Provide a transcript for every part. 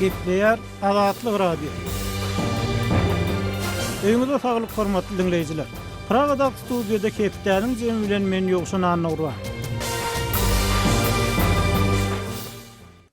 Gepleýär Azatlyk Radiosy. Öýüňize saglyk hormatly diňleýjiler. Pragadaky studiýada hepdäniň jemi bilen men Ýowşan Annagurban.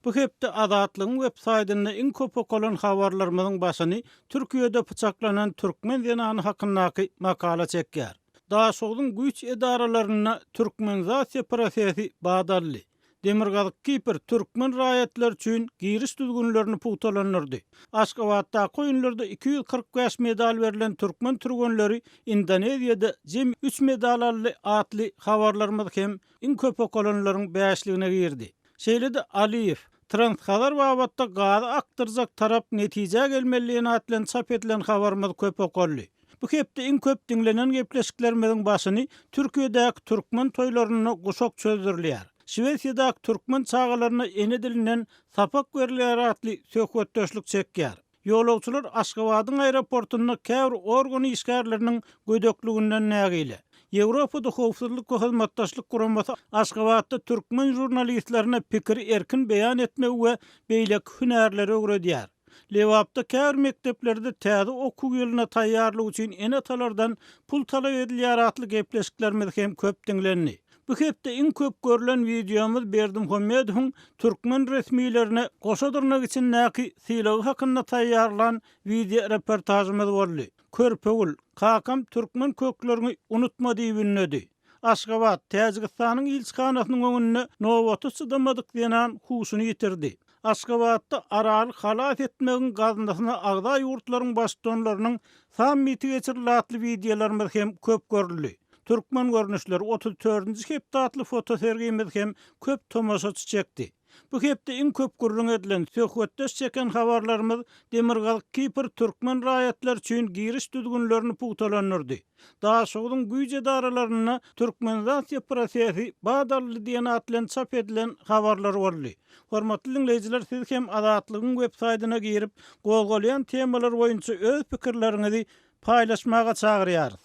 Bu hepde Azatlygyň web saýtynda iň köp okalan habarlarymyzyň başyny Türkiýede pyçaklanan türkmen zenany hakyndaky makala çekýär. Daşogzuň güýç edaralarynda türkmenizasiýa prosesi bat aldy. Demirgazyk Kipr türkmen raýatlary üçin giriş düzgünlerini pugtalandyrdy. Aşgabatdaky oýunlarda 245 medal berlen türkmen türgenleri Indoneziýada jemi üç medal aldy atly habarlarymyz hem iň köp okalanlaryň bäşligine girdi. Şeýle-de Aliýew, Transhazar babatda gazy akdyrjak tarap netijä gelmeli diýen at bilen çap edilen habarymyz köp okaldy. Bu hepde iň köp diňlenen gepleşiklerimiziň başyny Türkiýedäki türkmen toýlarynda guşak çözdürilýär, Şwesiýadaky türkmen çagalaryna ene dilinden sapak berilýär atly söhbetdeşlik çekýär. Ýolagçylar Aşgabadyň aeroportunda käbir organ işgärleriniň gödekliginden nägile. Ýewropada Howpsuzlyk we Hyzmatdaşlyk Guramasy Aşgabatda türkmen žurnalistlerine pikiri erkin beýan etmegi we beýleki hünärleri öwredýär. Lebapda käbir mekdeplerde täze okuw ýylyna taýýarlyk üçin ene-atalardan pul talap edilýär atly gepleşiklerimiz hem köp diňlendi. Bu hepde iň köp görlen wideomyz Berdimuhamedowyň türkmen resmilerine goşa dyrnak içindäki sylagy hakynda taýýarlan wideoreportažymyz boldy. Körpegül, kakam türkmen kökleriňi unutma diýip ündedi. Aşgabat, Täjigistanyň ilçihanasynyň öňünde nobata çydamadyk zenan huşuny ýitirdi. Aşgabatda Araly halas etmegiň gaznasyna agza ýurtlaryň baştutanlarynyň sammiti geçirildi atly wideolarymyz hem köp görüldi. Türkmen görnüşleri otuz dördünji hepde atly fotosergimiz hem köp tomaşaçy çekdi. Bu hepde iň köp gürrüň edilen, söhbetdeş çeken habarlarymyz Demirgazyk Kipr türkmen raýatlary üçin giriş düzgünlerini pugtalandyrdy. Daşogzuň güýç edaralarynda türkmenizasiýa prosesi bat aldy diýen at bilen çap edilen habarlar boldy. Hormatly diňleýjiler siz hem Azatlygyň web saýdyna girip, gozgalýan temalar boýunça öz pikirleriňizi paýlaşmaga çagyrýarys.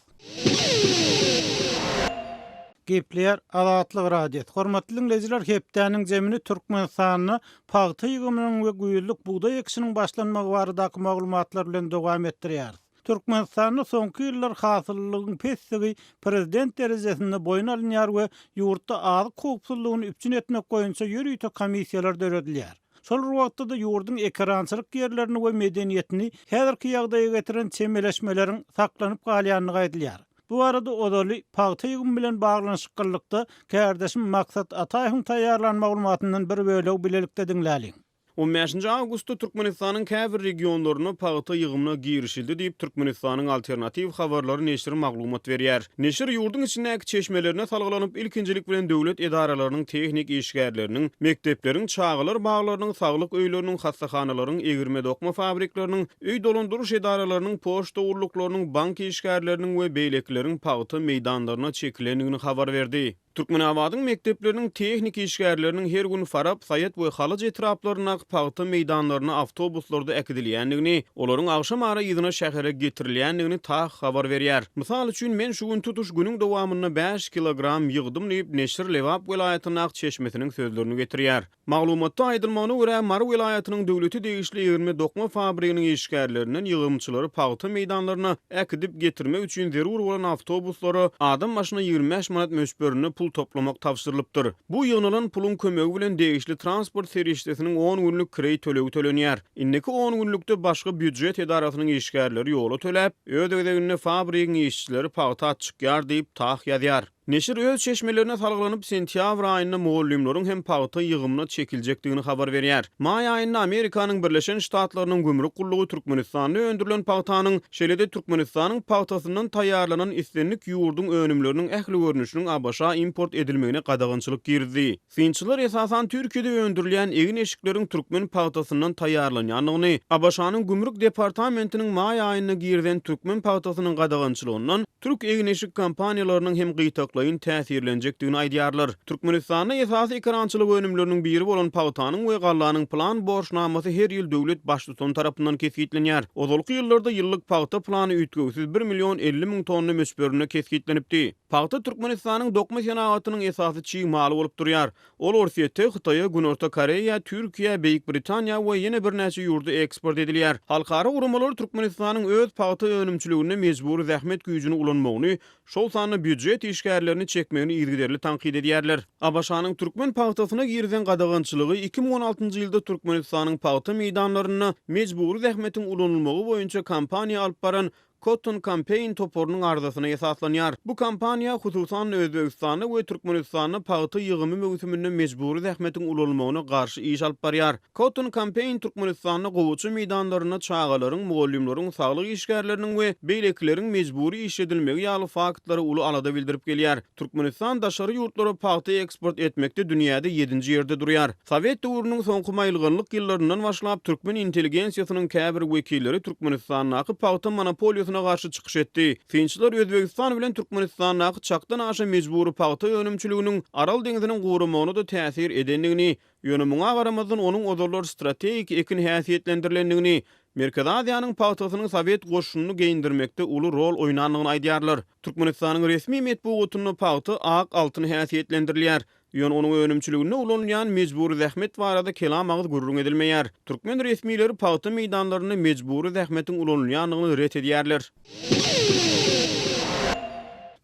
Gepleýär Azatlyk Radiosy. Hormatly diňleýjiler, hepdäniň jemini Türkmenistanda pagta ýygymynyň we güýzlük bugdaý ekişiniň başlanmagy baradaky maglumatlar bilen dowam etdirýäris. Türkmenistanda soňky ýyllar hasyllylygyň pesdigi prezident derejesinde boýun alynýar we ýurtda azyk howpsuzlygyny üpjün etmek boýunça ýörite komissiýalar döredilýär. Şol bir wagtda-da ýurduň ekerançylyk ýerlerini we medeniýetini häzirki ýagdaýa getiren çemeleşmeleriň saklanyp galýandygy aýdylýar. Bu barada ozaly pagta ýygymy bilen baglanyşyklylykda kärdeşim Maksat Ataýewiň taýýarlan maglumatyndan bir bölegi bilelikde diňläliň. On bäşinji awgustda Türkmenistanyň käbir regionlarynda pagta ýygymyna girişildi diýip, Türkmenistanyň Alternatiw habarlary neşiri maglumat berýär. Neşir ýurduň içindäki çeşmelerine salgylanyp, ilkinjilik bilen döwlet edaralarynyň tehnik işgärleriniň, mekdepleriň, çagalar baglarynyň, saglyk öýleriniň, hassahanalaryň, egirme-dokma fabrikleriniň, öý dolandyryş edaralarynyň, poçta gulluklarynyň, bank işgärleriniň we beýlekileriň pagta meýdanlaryna çekilendigini habar berdi. Türkmenabadyň mekdepleriniň tehniki işgärleriniň her gün Farap, Saýat we Halaç etraplaryndaky pagta meýdanlaryna awtobuslarda äkidilýändigini, olaryň agşam ara yzyna şähere getirilýändigini TAH habar berýär. Mysal üçin, men şu gün tutuş günüň dowamynda bäş kilogram ýygdym diýip, neşir Lebap welaýatyndaky çeşmesiniň sözlerini getirýär. Maglumatda aýdylmagyna görä, Mary welaýatynyň döwlete degişli egirme-dokma fabriginiň işgärlerinden ýygymçylary pagta meýdanlaryna äkidip getirmek üçin zerur bolan awtobuslara adam başyna 25 manat möçberinde pul toplamak tabşyrylypdyr. Bu ýygnalan puluň kömegi bilen degişli transport serişdesiniň on günlük kireý tölegi tölenýär. Indiki on günlükde başga býujet edarasynyň işgärleri ýola töläp, öz gezeginde fabrigiň işçileri pagta atçykýar diýip, TAH ýazýar. Neşir öz çeşmelerine salgylanyp, sentýabr aýynda mugallymlaryň hem pagta ýygymyna çekiljekdigini habar berýär. Maý aýynda Amerikanyň Birleşen Ştatlarynyň gümrük gullugy Türkmenistanda öndürilen pagtanyň, şeýle-de Türkmenistanyň pagtasyndan taýýarlanan islendik ýurduň önümleriniň ähli görnüşiniň ABŞ-a import edilmegine gadagançylyk girizdi. Synçylar esasan Türkiýede öndürilýän egin-eşikleriň türkmen pagtasyndan taýýarlanýandygyny, ABŞ-nyň Gümrük departamentiniň maý aýynda girizen türkmen pagtasynyň gadagançylygyndan türk egin-eşik kompaniýalarynyň hem gytaklaýandygyny. gytaklaýyn täsirlenjekdigini aýdýarlar. Türkmenistanda esasy ekerançylyk önümleriniň biri bolan pagtanyň we gallanyň plan borçnamasy her ýyl döwlet baştutany tarapyndan kesgitlenýär. Ozalky ýyllarda ýyllyk pagta plany üýtgewsiz bir million 50 müň tonna möçberinde kesgitlenipdi. Pagta Türkmenistanyň dokma senagatynyň esasy çig maly bolup durýar. Ol Orsýete, Hytaýa, Günorta Koreýa, Türkiýä, Beýik Britaniýa we ýene birnäçe ýurda eksport edilýär. Halkara guramalar Türkmenistanyň öz pagta önümçiliginde mejbury zähmet güýjüni ulanmagyny, şol sanda býujet işgärlerini çekmegini yzygiderli tankyt edýärler. ABŞ-nyň türkmen pagtasyna girizen gadagançylygy 2016-njy ýylda Türkmenistanyň pagta meýdanlarynda mejbury zähmetiň ulanylmagy boýunça kampaniýa alyp baran Cotton Campaign toparynyň arzasyna esaslanýar. Bu kampaniýa, hususan-da, Özbegistanda we Türkmenistanda pagta ýygymy möwsüminde mejbury zähmetiň ulanylmagyna garşy iş alyp barýar. Cotton Campaign Türkmenistanda gowaça meýdanlarynda çagalaryň, mugallymlaryň, saglyk işgärleriniň we beýlekileriň mejbury işledilmegi ýaly faktlara uly alada bildirip gelýär. Türkmenistan daşary ýurtlara pagta eksport etmekde dünýäde ýedinji ýerde durýar. Sowet döwrüniň soňky maýylganlyk ýyllaryndan başlap türkmen intelligensiýasynyň käbir wekilleri Türkmenistandaky pagta monopoliýasyna garşy çykyş etdi. Synçylar Özbegistan bilen Türkmenistandaky çakdan aşa mejbury pagta önümçiliginiň Aral deňziniň guramagyna-da täsir edendigini, ýöne muňa garamazdan onuň ozallar strategik ekin häsiýetlendirilendigini, Merkezi Aziýanyň pagtasynyň sowet goşunyny geýindirmekde uly rol oýnandygyny aýdýarlar. Türkmenistanyň resmi metbugatynda pagta ak altyn häsiýetlendirilýär. Ýöne onuň önümçiliginde ulanylýan mejbury zähmet barada kelam agyz gürrüň edilmeýär. Türkmen resmileri pagta meýdanlarynda mejbury zähmetiň ulanylýandygyny ret edýärler.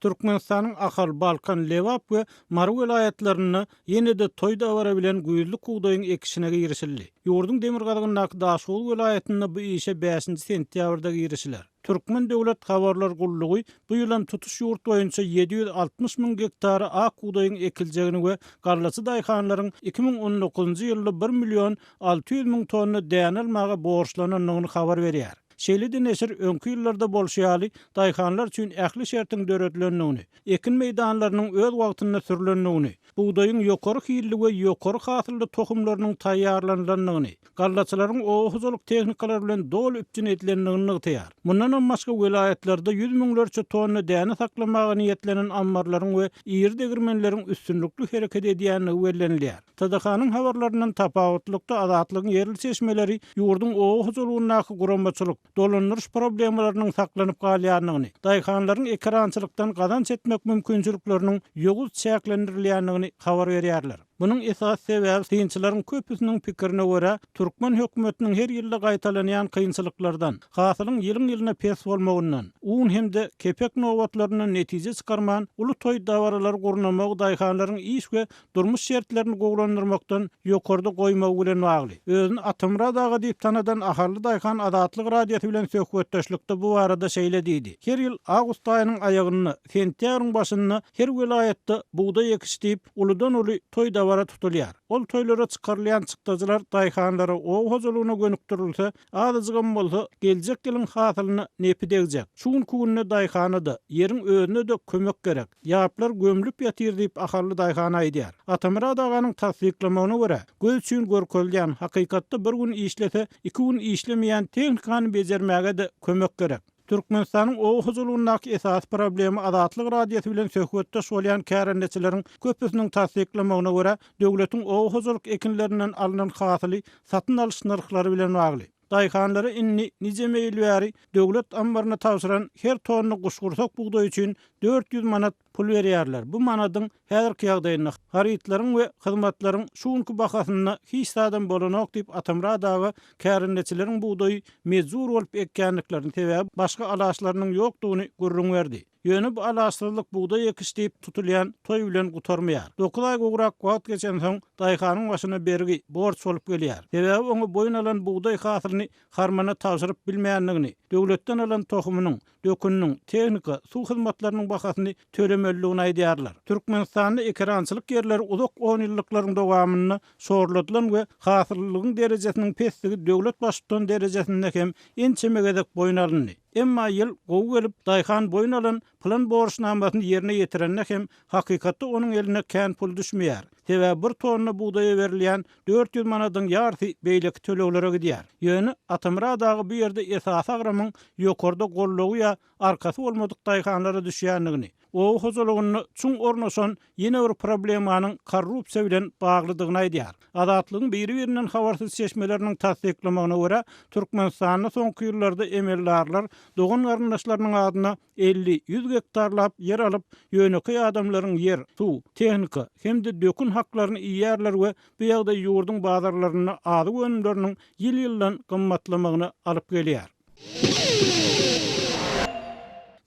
Türkmenistanyň Ahal, Balkan, Lebap we Mary welaýatlarynda ýene-de toý-dabara bilen güýzlük bugdaýyň ekişine girişildi. Ýurduň demirgazygyndaky Daşoguz welaýatynda bu işe bäşinji sentýabrda girişiler. Türkmen döwlet habarlar gullugy bu ýylam tutuş ýurt boýunça 760 müň gektara ak bugdaýyň ekiljegini we gallaçy daýhanlaryň 2019-njy ýylda bir million 600 müň tonna däne almaga borçlanandygyny habar berýär. Şeýle-de neşir öňki ýyllarda bolşy ýaly, daýhanlar üçin ähli şertiň döredilendigini, ekin meýdanlarynyň öz wagtynda sürlendigini, bugdaýyň ýokary hilli we ýokary hasylly tohumlarynyň taýýarlanylandygyny, gallaçylaryň oba hojalyk tehnikalary bilen doly üpjün edilendigini nygtaýar. Mundanam başga welaýatlarda ýüz müňlerçe tonna däne saklamaga niýetlenen ammarlaryň we iri degirmenleriň üstünlikli hereket edýändigi bellenilýär. TDH-nyň habarlaryndan tapawutlykda Azatlygyň ýerli çeşmeleri ýurduň oba hojalygyndaky guramaçylyk, dolandyryş problemalarynyň saklanyp galýandygyny, daýhanlaryň ekerançylykdan gazanç etmek mümkinçilikleriniň ýowuz çäklendirilýändigini habar berýärler. Munuň esasy sebäbi synçylaryň köpüsiniň pikirine görä, türkmen hökümetiniň her ýylda gaýtalanýan kynçylyklardan, hasylyň ýylyň-ýylyna pes bolmagyndan, un hem-de kepek nobatlaryndan netije çykarman, uly toý-dabaralary gurnamagy daýhanlaryň iş we durmuş şertlerini gowulandyrmakdan ýokarda goýmagy bilen bagly. Özüni Atamyrat aga diýip tanadan ahally daýhan Azatlyk Radiosy bilen söhbetdeşlikde bu barada şeýle diýdi, Her ýyl awgust aýynyň aýagynda, sentýabryň başynda her welaýatda bugdaý ekişi diýip, uludan-uly toý-dabara tutulýar. Ol toýlara çykarylýan çykdajylar daýhanlara, oba hojalygyna gönükdirilse, azajygam bolsa, geljek ýylyň hasylyna nepi degjek. Şu günki günde daýhana-da, ýeriň özüne-de kömek gerek. Ýaplar gömlüp ýatyr diýip, ahally daýhan aýdýar. Atamyrat aganyň tassyklamagyna görä, göz üçin görkezilýän, hakykatda bir gün işlese, iki gün işlemeýän tehnikany bejermäge-de kömek gerek. Türkmenistanyň oba hojalygyndaky esasy problema Azatlyk Radiosy bilen söhbetdeş bolýan kärendeçileriň köpüsiniň tassyklamagyna görä, döwletiň oba hojalyk ekinlerinden alnan hasyly satyn alyş nyrhlary bilen bagly. Daýhanlara indi nijeme ýyl bäri döwlet ammaryna tabşyran her tonna guşgursak bugdaý üçin 400 manat pul berýärler. Bu manadyň häzirki ýagdaýynda harytlaryň we hyzmatlaryň şu günki bahasynda hiç zadam bolanok diýip, Atamyrat aga kärendeçileriň bugdaýy mejbur bolup ekýändiklerini, sebäbi başga alaçlarynyň ýokdugyny gürrüň berdi. Ýöne bu alaçsyzlyk bugdaý ekiş diýip tutulýan toý bilen gutarmaýar. Dokuz aý gowrak wagt geçensoň, daýhanyň başyna bergi, borç bolup gelýär. Sebäbi oňa boýun alan bugdaý hasylyny harmana tabşyryp bilmeýändigini, döwletden alan tohumynyň, döküniniň, tehnika, suw hyzmatlarynyň bahasyny tölemelidigini aýdýarlar. Türkmenistanda ekerançylyk ýerleri uzak onýyllyklaryň dowamynda şorladylan we hasyllylygyň derejesiniň pesdigi döwlet baştutan derejesinde hem ençeme gezek boýun alyndy. Emma ýyl gowy gelip, daýhan boýun alan plan borçnamasyny ýerine ýetirende hem hakykatda onuň eline kän pul düşmeýär. Sebäbi bir tonna bugdaýa berilýän 400 manadyň ýarysy beýleki töleglere gidýär. Ýöne Atamyrat aga bu ýerde esasy agramyň ýokarda goldawy ýa arkasy bolmadyk daýhanlara düşýändigini, oba hojalygynda çuň ornaşan ýene bir problemanyň korrupsiýa bilen baglydygyny aýdýar. Azatlygyň biri-birinden habarsyz çeşmeleriniň tassyklamagyna görä, Türkmenistanda soňky ýyllarda emeldarlar dogan-garyndaşlarynyň adyna 50, 100 gektarlap ýer alyp, ýönekeý adamlaryň ýer, suw, tehnika hem-de dökün haklaryny iýýärler we bu ýagdaý ýurduň bazarlarynda azyk önümleriniň ýyl-ýyldan gymmatlamagyna alyp gelýär.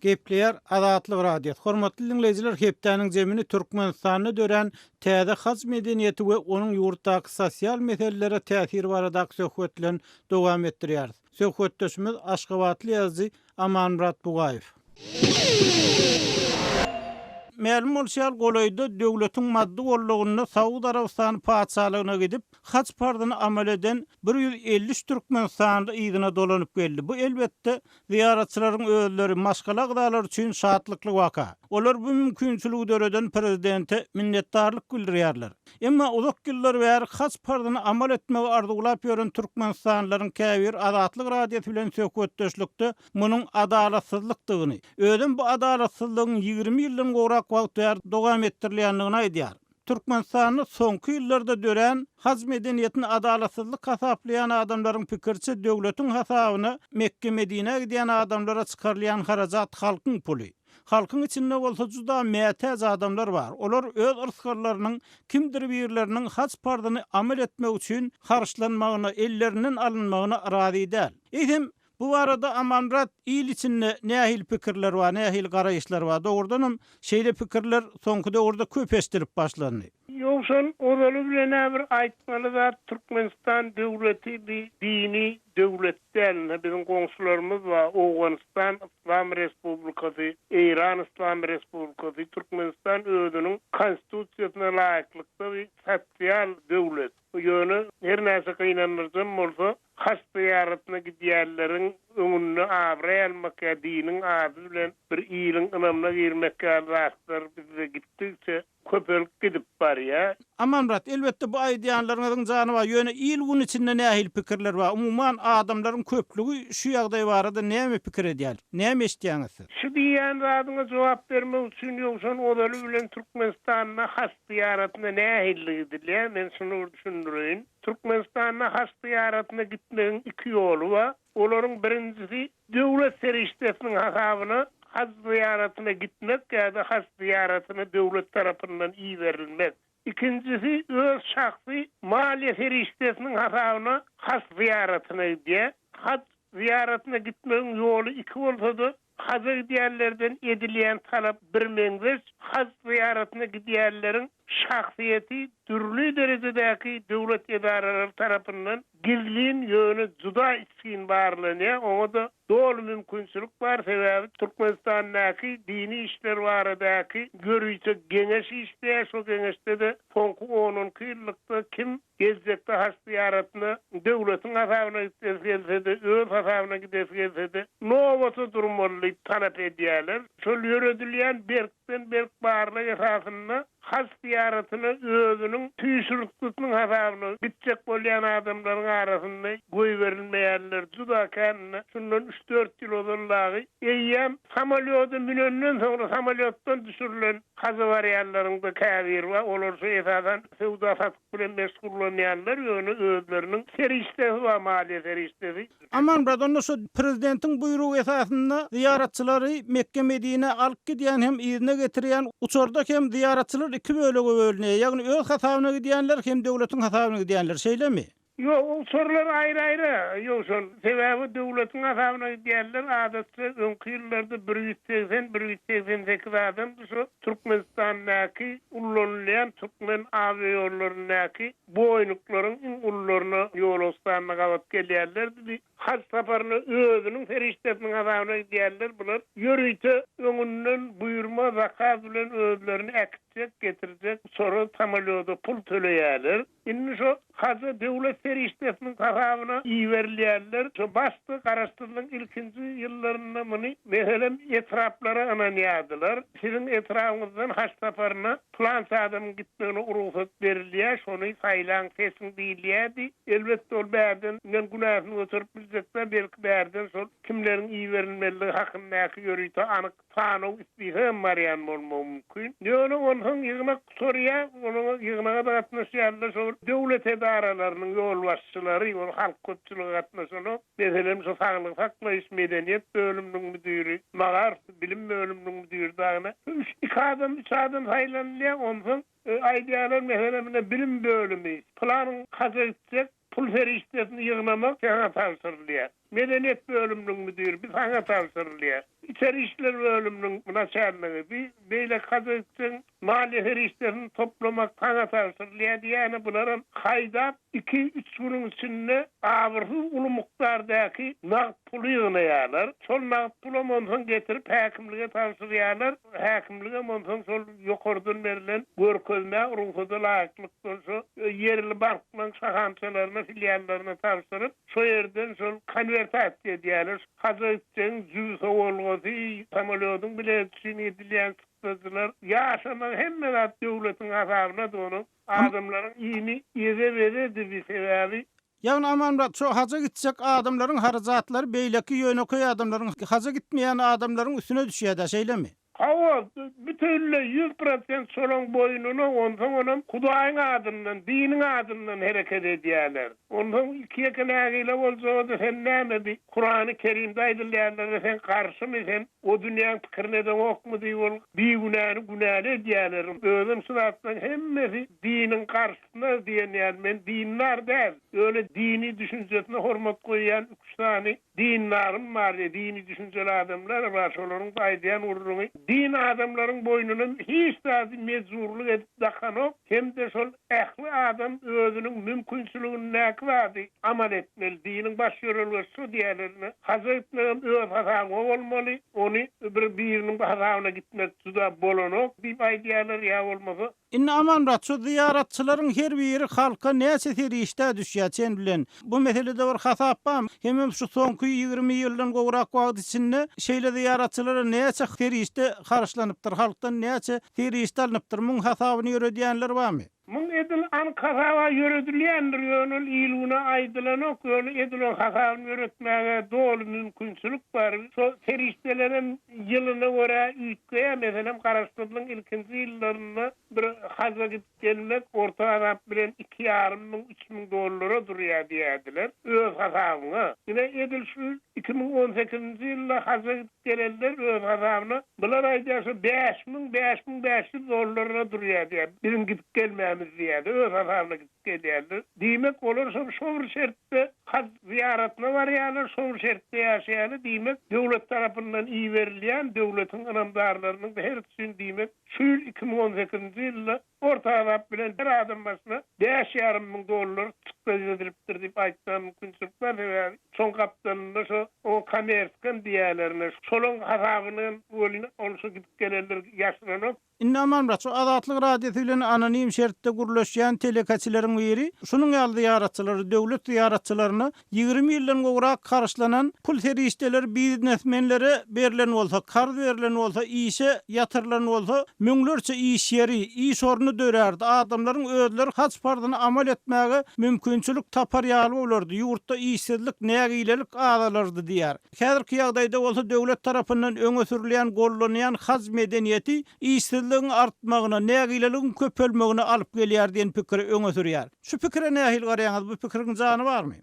Gepleýär Azatlyk Radiosy. Hormatly diňleýjiler, hepdäniň jemini Türkmenistanda dörän täze haj medeniýeti we onuň ýurtdaky sosial meselelere täsiri baradaky söhbet bilen dowam etdirýäris. Söhbetdeşimiz aşgabatly ýazyjy Amanmyrat Bugaýew. Mälim bolşy ýaly, golaýda döwletiň maddy goldawynda Saud Arabystany Patyşalygyna gidip, haj parzyny amal eden 153 türkmenistanly yzyna dolanyp geldi. Bu, elbetde, zyýaratçylaryň özleri, maşgala agzalary üçin şatlykly waka. Olar bu mümkinçiligi döreden prezidente minnetdarlyk bildirýärler. Emma uzak ýyllar bäri haj parzyny amal etmegi arzuwlap ýören türkmenistanlylaryň käbiri Azatlyk Radiosy bilen söhbetdeşlikde munuň adalatsyzlykdygyny, özem bu adalatsyzlygyň 20 ýyldan gowrak wagt bäri dowam etdirilýändigini aýdýar. Türkmenistanda soňky ýyllarda dörän haj medeniýetini adalatsyzlyk hasaplaýan adamlaryň pikiriçe döwletiň hasabyna Mekge-Medinä gidýän adamlara çykarylýan harajat halkyň puly. Halkyň içinde bolsa juda mätäç adamlar bar. Olar öz yrsgallarynyň kimdir birleriniň haj parzyny amal etmek üçin harçlanmagyna, ellerinden alynmagyna razy däl. Eýsem, bu barada Amanmyrat il içinde nähili pikirler bar, nähili garaýyşlar bar? Dogrudanam, şeýle pikirler soňky döwürde köp eşidilip başlandy. Ýowşan, ozaly bilen-ä bir aýtmaly zat, Türkmenistan döwleti bir dini döwlet däl. Ine, biziň goňşularymyz bar, Owganystan Yslam Respublikasy, Eýran Yslam Respublikasy. Türkmenistan özüniň Konstitusiýasyna laýyklykda bir sosial döwlet. Ýöne, her näçe gynandyryjam bolsa, Haj zyýaratyna gidýänleriň öňünde abraý almak ýa diniň ady bilen bir iliň ynamyna girmek ýaly zatlar bizde gitdikçe köpelip gidip barýar. Amanmyrat, elbetde bu aýdýanlaryňyzyň jany bar, ýöne il-gün içinde nähili pikirler bar? Umuman adamlaryň köplügi şu ýagdaý barada näme pikir edýär? Näme eşitýäňiz siz? Şu diýýän zadyňa jogap bermek üçin Ýowşan ozaly bilen Türkmenistanda haj zyýaratyna nähili gidilýär, men şuny bir düşündireýin. Türkmenistanda haj zyýaratyna gitmegiň iki ýoly bar. Olaryň birinjisi döwlet serişdesiniň hasabyna haj zyýaratyna gitmek ýa-da haj zyýaratyna döwlet tarapyndan iberilmek. Ikinjisi öz şahsy maliýe serişdesiniň hasabyna haj zyýaratyna gidýär. Haj zyýaratyna gitmegiň ýoly iki bolsa-da, Haja gidýänlerden edilýän talap birmeňzeş, haj zyýaratyna gidýänleriň şahsyýeti dürli derejedäki döwlet edaralary tarapyndan gizlin, ýöne juda içgin barlanýar, oňa-da doly mümkinçilik bar, sebäbi Türkmenistandaky dini işler baradaky ýörite geňeş işleýär, şo geňeşde-de soňky on-onki ýyllykda kim Geljekde haj zyýaratyna döwletiň hasabyna gidesi gelse-de, öz hasabyna gidesi gelse-de, nobata durmaly diýip talap edýärler. Şol ýöredilýän berkden-berk barlag esasynda haj zyýaratyna özüniň süýşürintgisiniň hasabyna gitjek bolýan adamlaryň arasynda goýberilmeýänler juda kän. Indi şundan üç-dört ýyl ozal dagy eýýäm samolýoda münenden soňra samolýotdan düşürilen Haja barýanlaryň-da käbiri bar, olar şu esasan söwda-satyk bilen meşgullanýanlar, ýöne özleriniň serişdesi bar, maliýe serişdesi. Amanmyrat, onda şu prezidentiň buýrugy esasynda zyýaratçylary Mekge-Medinä alyp gidýän hem yzyna getirýän uçarda hem zyýaratçylar iki bölege bölünýär, ýagny öz hasabyna gidýänler hem döwletiň hasabyna gidýänler, şeýlemi? Ýok, uçarlar aýry-aýry, Ýowşan. Sebäbi döwletiň hasabyna gidýänler adatça öňki ýyllarda 180, 188 adamdy, şo Türkmenistandaky ullanylýan türkmen awiaýollaryndaky boýnuklaryň iň ulularyna ýolagçy sanyna gabat gelýärlerdi. Haj saparyna özüniň serişdesiniň hasabyna gidýärler, bular ýörite öňünden buýurma, zakaz bilen özlerini äkitjek, getirjek uçara, samolýoda pul töleýärler. Indi şo. Haja döwlet serişdesiniň hasabyna iberilýärler. Şo başda Garaşsyzlygyň ilkinji ýyllarynda muny, meselem, etraplara ynanýardylar. Siziň etrabyňyzdan haç saparyna pylança adamyň gitmegine rugsat berilýär, şony saýlaň, seçiň diýilýärdi. Elbetde, ol bärden men günäsini göterip biljek däl, belki bärden şol kimleriň iberilmelidigi hakyndaky ýörite anyk sanaw ispisegem barýan bolmagy mümkin. Ýöne onsoň ýygnak gutarýar, onuň ýygnaga-da gatnaşýanlar şol döwlet edaralarynyň ýolbaşçylary, ol halk köpçüligi gatnaşanok. Meselem, şu saglygy saklaýyş, medeniýet bölüminiň müdiri, magaryf, bilim bölüminiň müdiri dagyna şu üç, iki adam, üç adam saýlanylýar. Onsoň aýdýarlar, meselem, ine, bilim bölümi, pylanyň haja gitjek, Pul serişdesini ýygnamak saňa tabşyrylýar. Medeniýet bölüminiň müdiri, bi saňa tabşyrylýar. Içeri işler bölüminiň naçalnigi, bi beýleki haja gitseň, maliýe serişdesini toplamak saňa tabşyrylýar diýýäne bularam haýdap iki, üç günüň içinde abyrsyz uly mukdardaky nagt puly ýygnaýarlar. Şol nagt pulam onsoň getirip häkimlige tabşyrýarlar. Häkimligem onsoň şol ýokardan berlen görkezmä, rugsada laýyklykda şo ýerli banklaryň şahamçalaryna, filiallaryna tabşyryp, şo ýerden şol konwertasiýa edýärler. Haja gitjegiň jübi sowalgasy, samolýodyň bileti üçin edilýän çykdajylar, ýaşamagy hemme zat döwletiň hasabyna-da onuň. Adamlaryň iýimi eze-bezedi bi sebäbi Ýagny Amanmyrat şo haja gitjek adamlaryň harajatlary beýleki ýönekeý adamlaryň haja gitmeýän adamlaryň üstüne düşýädä şeýlemi? Hawa, bütinleý 100% şolaň boýnuna, onsoň onam Hudaýyň adyndan, diniň adyndan hereket edýäler. Onsoň iki-ýeke nägile boljaga-da sen näme bi Kurany Kerimde aýdylýanlara sen garşymy sen o dünýäň pikirini edeňokmy diýip ol bigünäni günäli edýäler. Özem şu zatlaryň hemmesi diniň garşy Nar diýen ýaly men dindar däl, ýöne dini düşünjesine hormat goýýan üç sany dindarym bar diýe dini düşünjeli adamlar bar şolaryň aýdýan gürrüňi din adamlaryň boýnuna hiç zady mejburlyk edip dakanok hem-de şol ähli adam özüniň mümkinçiligindäki zady amal etmeli diniň baş ýörelgesi şo diýýärler ine haja gitmegem öz hasabyňa bolmaly ony bir biriniň hasabyna gitmek juda bolanok diýip aýdýarlar ýa bolmasa Indi Amanmyrat, şu zyýaratçylaryň her biri halka näçe serişdä düşýär çen bilen? Bu meselede bir hasap barmy? Hemem şu soňky 20 ýyldan gowrak wagt içinde şeýle zyýaratçylara näçe serişde harçlanypdyr, halkdan näçe serişde alnypdyr, muň hasabyny ýöredýänler barmy? Muň edil anyk hasaba ýöredilýändir, ýöne ol il-güne aýdylanok, ýöne edil oň hasabyny ýöretmäge doly mümkinçilik bar. Şo serişdelerem Ýylyna görä üýtgeýär. Meselem, Garaşsyzlygyň ilkinji ýyllarynda bir haja gidip gelmek orta hasap bilen iki ýarym müň, üç müň dollara durýar diýerdiler. Öz hasabyňa. Ine, edil şu 2018-nji ýylda haja gidip gelenler öz hasabyna, bular aýdýar şu 5000, 5500 dollara durýar diýýär. Biziň gidip gelmämiz diýýär-de, öz hasabyna gidip gelýärler. Diýmek, olar şol şo bir şertde haj zyýaratyna barýarlar, şo bir şertde ýaşaýarlar. Diýmek, döwlet tarapyndan iberilýän döwletiň ynamdarlarynyň hersi üçin diýmek, şu ýyl 2018-nji ýylda orta hasap bilen her adam başyna bäş ýarym müň dollar çykdajy edilipdir diýip aýtmaga mümkinçilik bar. Sebäbi şoň gapdalynda şo oňa komerskam diýýärler, şolaň hasabyny hem welin ol şo gidip gelenler ýaşyranok. Indi Amanmyrat, şu Azatlyk Radiosy bilen anonim şertde gürleşýän telekeçileriň biri şunuň ýaly zyýaratçylary, döwlet zyýaratçylaryna 20 ýyldan gowrak harçlanan pul serişdeleri biznesmenlere berlen bolsa, karz berlen bolsa, işe ýatyrylan bolsa, müňlerçe iş ýeri, iş orny dörärdi, adamlaryň özleri haj parzyny amal etmäge mümkinçilik tapar ýaly bolardy, ýurtda işsizlik, nägilelik azalardy diýýär. Häzirki ýagdaýda bolsa döwlet tarapyndan öňe sürülýän, gollanýan haj medeniýeti işsizligiň artmagyna, nägileligiň köpelmegine alyp gelýär diýen pikiri öňe sürýär. Şu pikire nähili garaýaňyz, bu pikiriň jany barmy?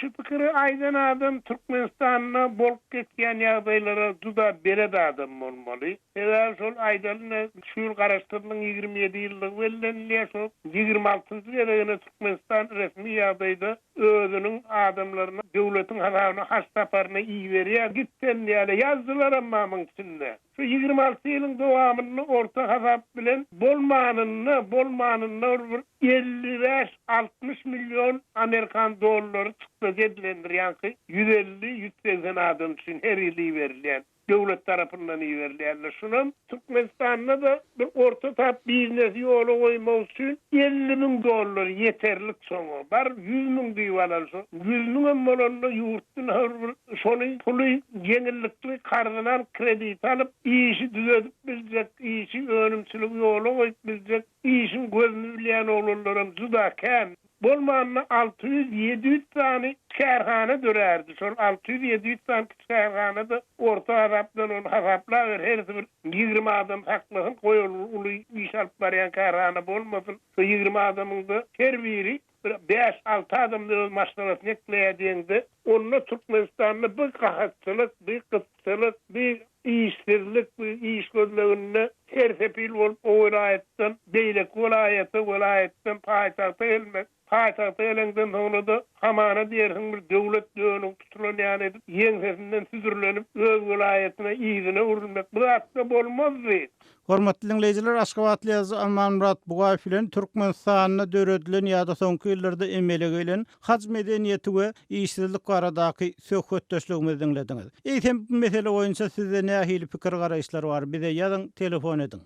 Şu pikiri aýdan adam Türkmenistanda bolup geçýän ýagdaýlara juda belet adam bolmaly. Sebäbi şol aýdaly şu ýyl Garaşsyzlygyň 27 ýyllygy bellenilýär, şol 26-njy gezegine Türkmenistan resmi ýagdaýda özüniň adamlaryny döwletiň hasabyna haç saparyna iberýär, git sen diýýärler. Ýazdylaram bar muň içinde. Şu 26 ýylyň dowamynda orta hasap bilen bolmanynda, bolmanynda bir 55-60 million amerikan dollary çykdajy edilendir, ýaňky 150-180 adam üçin her ýyl iberilýän. Döwlet tarapyndan iberilýärler. Şunam Türkmenistanda-da bir orta tap biznesi ýola goýmak üçin 50 0000 dollar ýeterlik şoňa. Bar 100 000 diýip alaly şo. 100 müňem bolanda ýurtdan her bir şony puly ýeňillikli karzyna alyp, kredit alyp, işi düzedip biljek, işi, önümçiligi ýola goýup biljek, işiň gözüni bilýän oglanlaram juda kän. Bolmanda 600, 700 sany kärhana dörärdi. Şol 600, 700 sany kiçi kärhana-da orta hasap bilen ony hasaplaber, hersi bir 20 adam saklasyn, goý ol uly iş alyp barýan kärhana bolmasyn. Şo 20 adamyň-da her biri bir bäş-alty adamdan öz maşgalasyny ekleýär diýeňde, onda Türkmenistanda bir gahatçylyk, bir gytçylyk, bir işsizlik, bir iş gözleginde ser-sepil bolup o welaýatdan beýleki welaýata, welaýatdan paýtagta gelmek, paýtagta geleňden soňra-da hamana diýersiň bir döwlet dönügi tutulan ýaly edip ýeňsesinden südürlenip öz welaýatyna yzyna öwrülmek bu zatda bolmazdy. Hormatly diňleýjiler, aşgabatly ýazyjy Amanmyrat Bugaýew bilen Türkmenistanda döredilen ýa-da soňky ýyllarda emele gelen haj medeniýeti we işsizlik baradaky söhbetdeşligimizi diňlediňiz. Eýsem, bu mesele boýunça sizde nähili pikir-garaýyşlar bar, bize ýazyň, telefon ediň.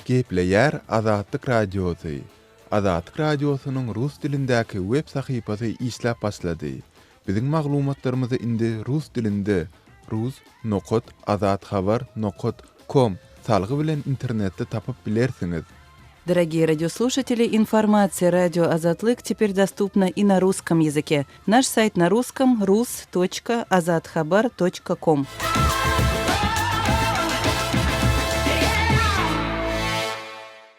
Gepleýär Azatlyk Radiosy, Azatlyk Radiosynyň rus dilindäki web sahypasy işläp başlady. Biziň maglumatlarymyzy indi rus dilinde rus nokat azathabar nokat kom salgy bilen internetde tapyp bilersiňiz. Дорогие радиослушатели, информация радио Азатлык теперь доступна и на русском языке. Наш сайт на русском rus.azathabar.com.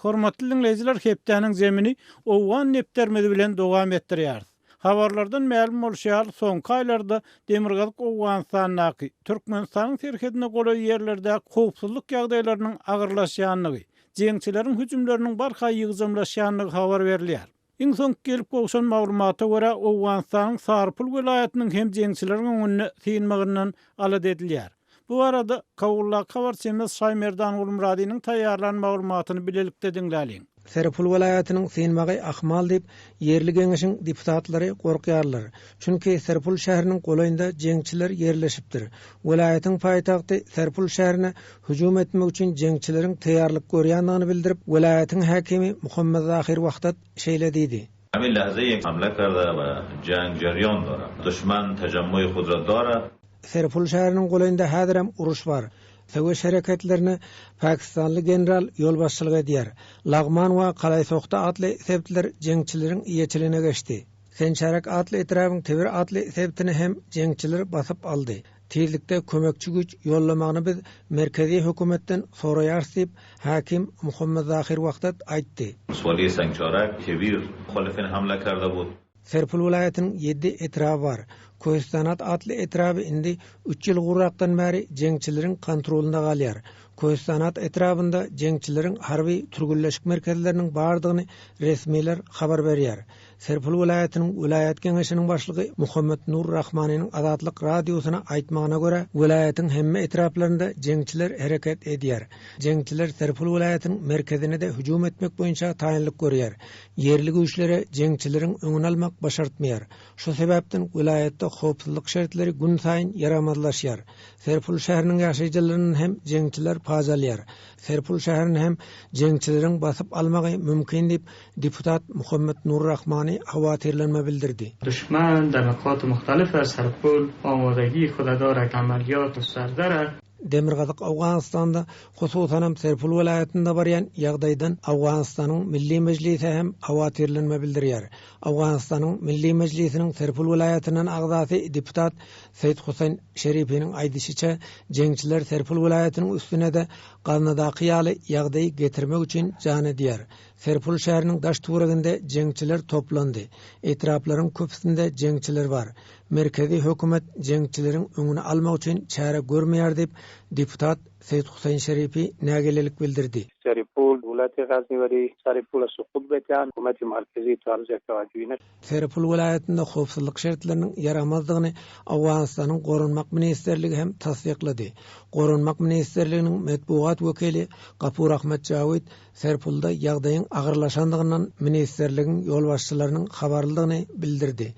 Hormatly diňleýjiler hepdäniň zemini Owgan depderimiz bilen dowam etdirýäris. Habarlardan mälim bolşy ýaly, soňky aýlarda demirgazyk Owganystandaky, Türkmenistanyň serhedine golaý ýerlerdäki howpsuzlyk ýagdaýlarynyň agyrlaşýandygy, jeňçileriň hüjümleriniň barha ýygjamlaşýandygy habar berilýär. Iň soňky gelip gowşan maglumata görä, Owganystanyň Sarypul welaýatynyň hem jeňçileriň öňünde synmagyndan alada edilýär. Bu barada Kabuldaky habarçymyz Şaýmerdan Gulmyradynyň taýýarlan maglumatyny bilelikde diňläliň. Serpul welaýatynyň synmagy ahmal diýip, ýerli geňeşiň deputatlary gorkýarlar. Çünki Serpul şäheriniň golaýynda jeňçiler ýerleşipdir. Welaýatyň paýtagty Serpul şäherine hüjüm etmek üçin jeňçileriň taýýarlyk görýändigini bildirip, welaýatyň häkimi Muhammet Zahir Wahdat şeýle diýdi. Hami lahze hamle karda we jang jaryon dara. Duşman tajammuy hud ra dara. Serpul şäheriniň golaýynda häzirem uruş bar. Söweş hereketlerine pakistanly general ýolbaşçylyk edýär. Lagman we Kalaýsohta atly sebitler jeňçileriň eýeçiligine geçdi. Sençärek atly etrabyň Tebir atly sebitini hem jeňçiler basyp aldy. Tizlikde kömekçi güýç ýollamagyny biz merkezi hökümetden soraýarys diýip, häkim Muhammet Zahir Wahdat aýtdy. Wali Sangçarak, Kebir muhalifin hamla karda bud. Serpil welaýatynyň ýedi etraby bar. Köhistanat atly etraby indi üç ýyl gowrakdan bäri jeňçileriň kontrolynda galýar. Köhistanat etrabynda jeňçileriň harby türgenleşik merkezleriniň bardygyny resmiler habar berýär. Serpil welaýatynyň welaýat geňeşiniň başlygy Muhammet Nur Rahmanynyň Azatlyk Radiosyna aýtmagyna görä, welaýatyň hemme etraplarynda jeňçiler hereket edýär. Jeňçiler Serpil welaýatynyň merkezine-de hüjüm etmek boýunça taýynlyk görýär. Ýerli güýçlere jeňçileriň öňüni almak başartmaýar. Şu sebäpden welaýatda howpsuzlyk şertleri günsaýyn ýaramazlaşýar. Serpul şäheriniň ýaşaýjylaryndan hem jeňçiler paç alýar. Serpul şäherini hem jeňçileriň basyp almagy mümkin diýip, deputat Muhammet Nur Rahmani howatyrlanma bildirdi. Duşman dar nukati muhtalif Serpul omadagi huda dora amaliyot gustardara. Demirgazyk Owganystanda, hususanam Serpul welaýatynda barýan ýagdaýdan Owganystanyň Milli Mejlisi hem howatyrlanma bildirýär. Owganystanyň Milli Mejlisiniň Serpul welaýatyndan agzasy deputat Seýit Huseýn Şerifiniň aýdyşyça, jeňçiler Serpul welaýatynyň üstüne-de Gaznadaky ýaly ýagdaýy getirmek üçin jan edýär. Serpul şäheriniň daş-töwereginde jeňçiler toplandy. Etraplaryň köpüsinde jeňçiler bar. Merkezi hökümet jeňçileriň öňüni almak üçin çäre görmeýär diýip, deputat Seýit Huseýn Şerifi nägilelik bildirdi. Seripul, welaýaty Gazni weli Saripula sukut betýan, hökümeti merkezi tarzä tewajjuhine. Seripul welaýatynda howpsuzlyk şertleriniň ýaramazdygyny Owganystanyň Goranmak ministrligi hem tassyklady. Goranmak ministrliginiň metbugat wekili Gapur Ahmet Jawid Serpulda ýagdaýyň agyrlaşandygyndan ministrligiň ýolbaşçylarynyň habarlydygyny bildirdi.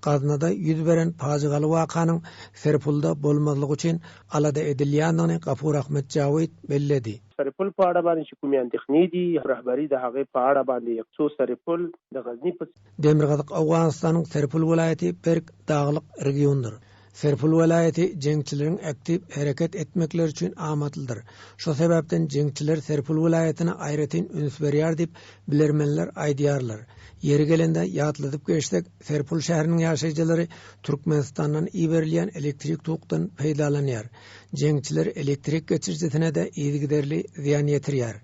Gaznada ýüz beren pajygaly wakanyň Serpulda bolmazlygy üçin alada edilýändigini Gafur Ahmet Jawid belledi. سرپل په اړه باندې چې کومې اندېښنې دي رهبري د هغې په اړه باندې څو سرپل د غزني په. Demirgazyk Owganystanyň Serpul welaýaty berk daglyk regiondyr. Serpul welaýaty jeňçileriň aktiw hereket etmekleri üçin amatlydyr. Şo sebäpden jeňçiler Serpul welaýatyna aýratyn üns berýär diýip, bilermenler aýdýarlar. Ýeri gelende ýatladyp geçsek, Serpul şäheriniň ýaşaýjylary Türkmenistandan iberilýän elektrik tokdan peýdalanýar. Jeňçiler elektrik geçirijisine-de yzygiderli zyýan ýetirýär.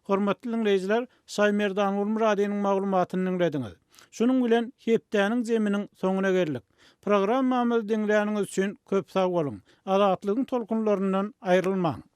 Hormatly diňleýjiler, Şaýmerdan Gulmyradynyň maglumatyny diňlediňiz. Şunuň bilen hepdäniň jeminiň soňuna geldik. Programmamyzy diňläniňiz üçin köp sag boluň! Azatlygyň tolkunlaryndan aýrylmaň!